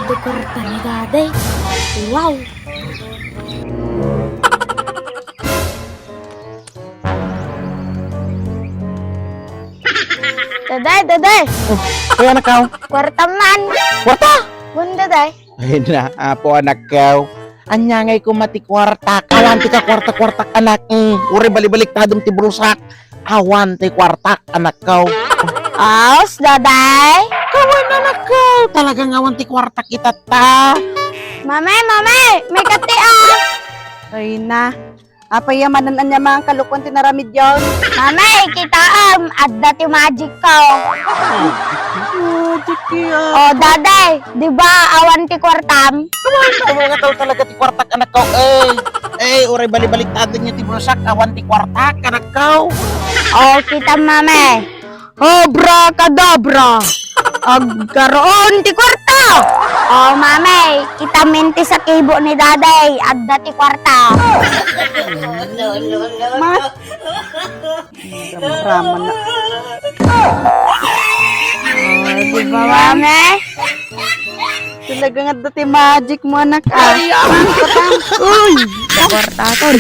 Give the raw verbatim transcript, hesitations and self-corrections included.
Ti kwarta ni Daday. Wow! Daday, Daday! Oh, kaya na kao? Kwarta man! Kwarta? Wen, Daday. Ay na, apo anakko. Ania ngay koma ti kwartak? Awan ti kakwarta-kwartak, anak. Mm, uray balibaliktadem ti bulsak. Awan ti kwartak, anakko. Aos, Daday. Kawen, anakko. Talaga nga awan ti kwartak itatta. Mame, mame, may kati, ah. Ay na. Apay a manen ania man nga kalukuan ti naramidyo? Mame, kitaem, adda ti magic ko. Magic kaya? Oh, Daday, di ba awan ti kwartam? Kawen, kawen nga tao talaga ti kwartak, anakko. Eh, eh, uray balibaliktadem ti bulsak, awan ti kwartak, anakko. Oh, kitam, mame. Abracadabra! Agkaroon ti kwarta! Oh, mame, kitamin ti sakibo ni Daday, adda ti kwarta. Ma-, Raman na. Oh, di ba, mame? Talaga nga adda ti magic mo, anak, ah. Ay, ah. Uy! Kwartaton.